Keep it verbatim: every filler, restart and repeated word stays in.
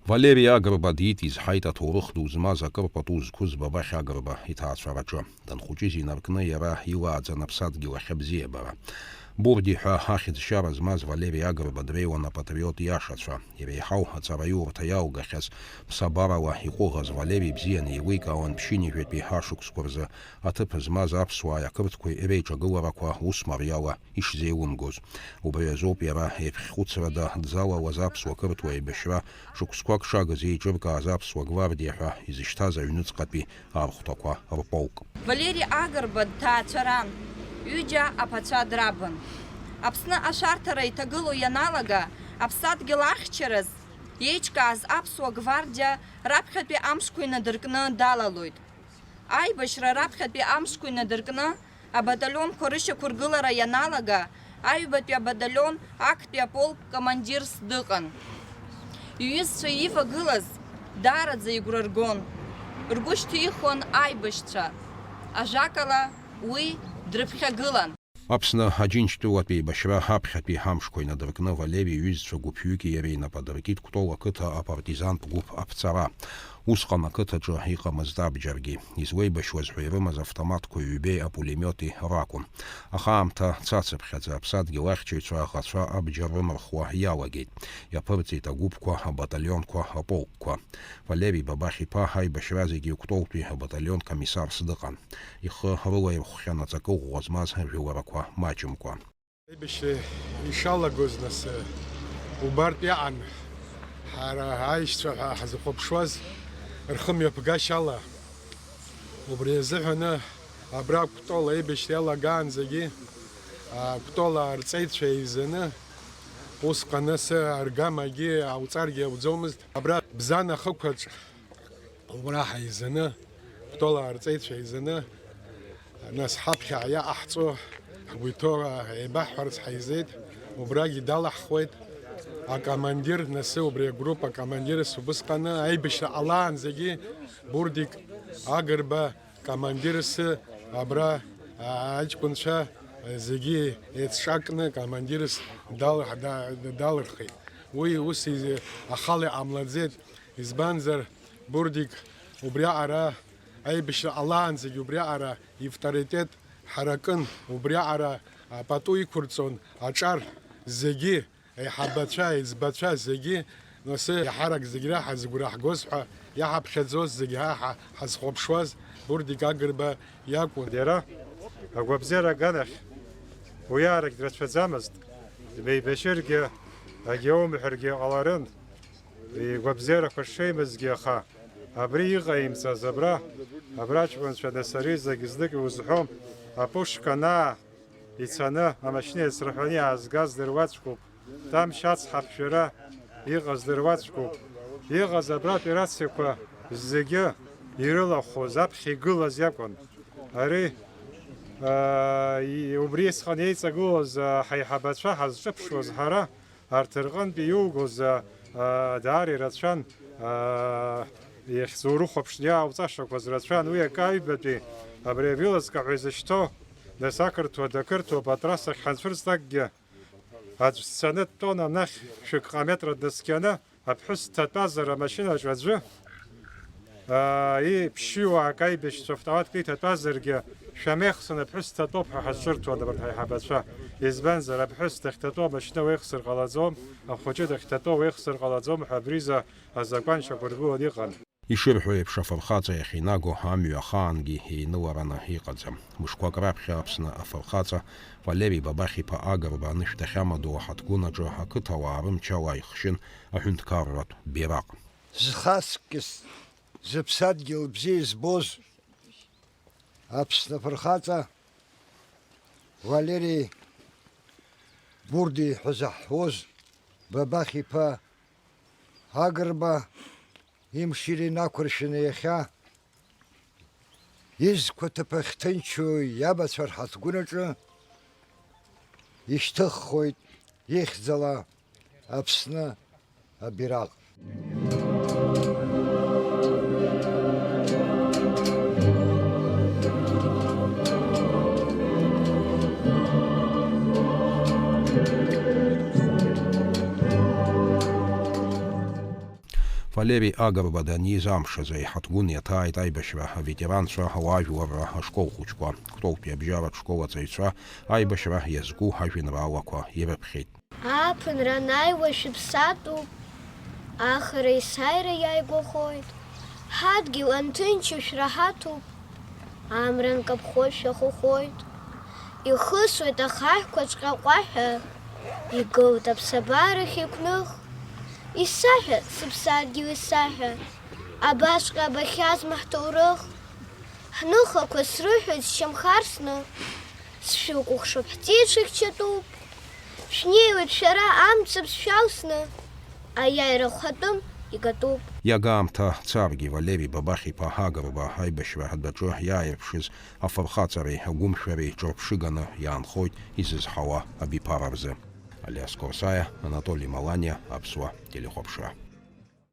Валери Агрба диит изҳаит аҭоурых ду змаз акыр пату зқәыз Бабахь Агрба иҭаацәараҿы. Данхәыҷыз инаркны иара илааӡан аԥсадгьыл ахь абзиабара. Бурди ҳәа ахьӡшьара змаз Валери Агрба дреиуан апатриот иашацәа. Иреиҳау аҵараиурҭа иалгахьаз, ԥсабарала иҟәыӷаз Валери ибзианы еиликаауан ԥшьынҩажәатәи ашықәсқәа рзы аҭыԥ змаз аԥсуааи ақырҭқәеи реиҿагыларақәа ус мариала ишзеилымгоз. Убри азоуп иара еиԥхьхәыцрада дзалалаз аԥсуа-қырҭуа еибашьра шықәсқәак шагыз еиҿыркааз аԥсуа гвардиа ҳәа изышьҭаз аҩныҵҟатәи архәҭақәа рполк. Валери Агрба дҭаацәаран, ҩыџьа аԥацәа драбын. Аԥсны ашәарҭара иҭагылоу ианалага, аԥсадгьыл ахьчараз иеиҿкааз аԥсуа гвардиа раԥхьатәи амшқәа инадыркны далалоит. Аибашьра раԥхьатәи амшқәа инадыркны, абаталионқәа рышьақәыргылара ианалага, аҩбатәи абаталион актәи аполк командирс дыҟан. Иҩызцәа ивагылаз даараӡа игәра ргон, ргәы шьҭихуан аибашьцәа. Ажәакала, уи дрыԥхьагылан. Аԥсны Аџьынџьтәылатә еибашьра аԥхьатәи амшқәа инадыркны Валери иҩызцәа гәыԥҩыки иареи инапы адыркит Кәтол ақыҭа апартизантә гәыԥ аԥҵара. Усҟан ақыҭаҿы иҟамызт абџьаргьы. Излеибашьуаз ҳәа ирымаз автоматқәа ҩбеи апулемиоти ракәын. Аха аамҭа цацыԥхьаӡа аԥсадгьыл ахьчаҩцәа аӷацәа абџьар рымырхуа иалагеит. Иаԥырҵеит агәыԥқәа, абаталионқәа, аполкқәа. Валери Бабахь-иԥа аибашьра зегьы Кәтолтәи абаталион комиссарс дыҟан. Ихы рылаирхәхьан аҵакы ӷәӷәа змаз жәыларақәа маҷымкәа. Аибашьра ишалагоз, нас, убартә иаан ҳара аишьцәа ҳәа ҳазыхәаԥшуаз рхымҩаԥгашьала. Убри азыҳәаны абра Кәтол аибашьра иалагаанӡагьы, а, Кәтол арҵаҩцәа еизаны, усҟан асы аргамагьы ауҵаргьы ауӡомызт. Абра Бзан ахықәаҿ Убра ҳаизаны, Кәтол арҵаҩцәа еизаны, нас ҳаԥхьа иаҟаҳҵо ҳгәы иҭоу еибаҳҳәарц ҳаизеит, убрагьы далаҳхуеит акомандир, нас убри агруппа акомандирс убысҟаны аибашьра ҟалаанӡагьы Бурдик Агрба командирс абра, а, аҷкәынцәа зегьы еицҿакны командирс дал-, да-, далырхит. Уи ус из-, ахала иҟамлаӡеит. Избанзар, Бурдик убриаҟара аибашьра ҟалаанӡагь убриаҟара ивторитет ҳаракын, убриаҟара апату иқәырҵон аҿар зегьы, аиҳабацәа, аиҵбацәа зегьы, нас иаҳарак зегь раҳа зыгәра ҳгоз ҳәа иаҳаԥхьаӡоз зегь ҳа ҳа-, ҳазхәаԥшуаз Бурдик Агрба иакәын. Иара агәабзиара аганахь уиаарагь драцәаӡамызт, дмеибашьыргьы, агьаумҳәаргьы ҟаларын. Игәабзиарақәа шеимызгьы, аха абри иҟаимҵаз, абра, абра аҷкәынцәа, нас ари зегь знык иузҳәом, апушка анаа ицаны, амашьына иацрыҳәаны иаазгаз дыруаӡәкуп, Тамшь ацҳа ԥжәара иҟаз дыруаӡәкуп, иҟаз абра операциақәа зегьы ирылахәыз, аԥхьа игылаз иакәын. Ари, аа, и-, убри есҟан еиҵагылоз, аа, ҳаиҳабацәа ҳазҿыԥшуаз ҳара, Арҭ рҟынтә иугоз, а, а, даара ирацәан, а, иахьӡурыхәаԥшны иаауҵашақәаз рацәан, уи акы аҩбатәи абри авилаҵка ҳәа изышьҭоу, нас ақырҭуа, дақырҭуа, патрассахь ҳанцәырҵлакгьы, аӡә дцаны дтәон анахь шәык ҟа метра днаскьаны, аԥҳәыс дҭатәазар амашьынаҿ аӡәы, Аа, иԥшьҩы уаак аибашьцәа автоматк иҭатәазаргьы, шәамеихсын, аԥҳәыс дҭатәоуп ҳәа ҳазҿырҭуан абарҭ ҳаиҳабацәа. Избанзар, аԥҳәыс дахьҭатәоу амашьына уеихсыр ҟалаӡом, ахәыҷы дахьҭатәоу уеихсыр ҟалаӡом ҳәа абриза азакәан шьақәыргылан иҟан. Ишырҳәо еиԥш, афырхаҵа иахьинаго амҩа ахаангьы еинылараны иҟаӡам. Мышқәак раԥхьа Аԥсны афырхаҵа Валери Бабахь-иԥа Агрба анышә дахьамадоу аҳаҭгәын аҿы ақыҭауаа рымчала ихшьын аҳәынҭқарратә бираҟ. Зхаҵкыс зыԥсадгьыл бзиа избоз Аԥсны афырхаҵа Валери Бурди ҳәа заҳҳәоз Бабахь-иԥа Агрба имшира инақәыршәаны иахьа изқәа ҭыԥ ахьҭынчу иабацәа рҳаҭгәын аҿы ишьҭыххоит ихьӡала Аԥсны абираҟ. Валери Агрба даниз амш азы иҳаҭгәын иаҭааит аибашьра аветеранцәа ауаажәларра ашкол хәыҷқәа. Кәтолтәи абжьаратә школ аҵаҩцәа аибашьра иазку ажәеинраалақәа ирыԥхьеит. Ааԥынра анааиуа шәыԥсатәуп, ахара есааира иааигәахоит, ҳадгьыл анҭынчу шәраҳаҭуп, амра нкаԥхо шәахәахәоит. Ихысуеит ахаҳәқәа ҿҟьаҟәаҳәа, игылт аԥсабарахь иқәных. Исаҳәа, сыԥсадгьыл, исаҳәа, абасҟа абахьазма ҳҭоурых? Ҳныхақәа срыҳәоит сшьамхарсны, сшәыкәыхшоуп, ҳҵеиҽыхьчатәуп. Шәнеиуеит шәара амцабз шәалсны, аиааира хәатәым икатәуп. Иага аамҭа царгьы Валери Бабахь-иԥа Агрба аибашьра адәаҿы иааирԥшыз афырхаҵареи агәымшәареи ҿырԥшыганы иаанхоит изызҳауа абиԥара рзы. Алиас Корсаиа, Анатоли Маланиа, Аԥсуа телехәаԥшра.